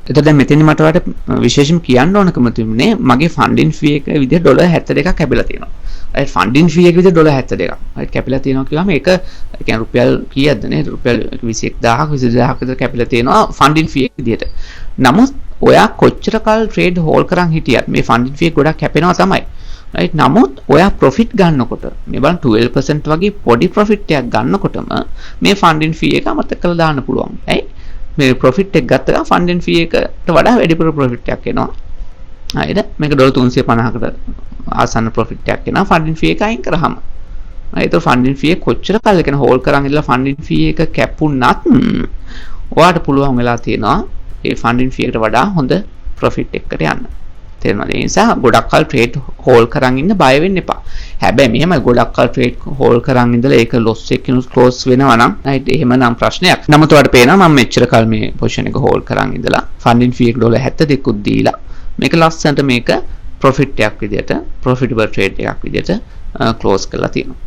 එතකොට දැන් මෙතෙන්දි මට ඔයාලට විශේෂයෙන් කියන්න ඕනකම තිබුණේ මගේ ෆන්ඩින් ෆී එක විදිහට ඩොලර් 72ක් කැපිලා තියෙනවා. රයිට්, ෆන්ඩින් ෆී එක විදිහට ඩොලර් 72ක්. රයිට්, කැපිලා තියෙනවා කිව්වම ඒක ඒ කියන්නේ රුපියල් කීයක්ද නේද? රුපියල් 21,000ක් 22,000ක් විතර කැපිලා තියෙනවා ෆන්ඩින් ෆී එක විදිහට. නමුත් ඔයා කොච්චර කල් ට්‍රේඩ් හෝල්ඩ් කරන් හිටියත් මේ ෆන්ඩින් ෆී එක ගොඩක් කැපෙනවා තමයි. රයිට්, නමුත් ඔයා ප්‍රොෆිට් ගන්නකොට මේ බලන්න 12% වගේ පොඩි ප්‍රොෆිට් එකක් ගන්නකොටම මේ ෆන්ඩින් ෆී එක අමතක කරලා දාන්න පුළුවන්. ඇයි? මේ ප්‍රොෆිට් එක ගත්ත ගමන් ෆන්ඩින් ෆී එකට වඩා වැඩිපුර ප්‍රොෆිට් එකක් එනවා. හරිද? මේක ඩොලර් 350කට ආසන්න ප්‍රොෆිට් එකක් එනවා ෆන්ඩින් ෆී එක අයින් කරාම. හරි, ඒතකොට ෆන්ඩින් ෆී එක කොච්චර කල් කියන්නේ හෝල්ඩ් කරන් ඉඳලා ෆන්ඩින් ෆී එක කැපුණත් ඔයාට පුළුවන් වෙලා තියෙනවා ඒ ෆන්ඩින් ෆී එකට වඩා හොඳ ප්‍රොෆිට් එකකට යන්න. තේරෙනවද? ඒ නිසා ගොඩක් කල් ට්‍රේඩ් හෝල්ඩ් කරන් ඉන්න බය වෙන්න එපා. හැබැයි මෙහෙමයි, ගොඩක් කල් ට්‍රේඩ් හෝල්ඩ් කරන් ඉඳලා ඒක ලොස් එකකිනුත් ක්ලෝස් වෙනවා නම්, රයිට්, එහෙමනම් ප්‍රශ්නයක්. නමුත් ඔයාලට පේනවා මම මෙච්චර කල් මේ පොසිෂන් එක හෝල්ඩ් කරන් ඉඳලා ෆන්ඩින් ෆී එක ඩොලර් 72කුත් දීලා මේක ලස්සනට මේක ප්‍රොෆිට් එකක් විදියට, ප්‍රොෆිටබල් ට්‍රේඩ් එකක් විදියට ක්ලෝස් කරලා තියෙනවා.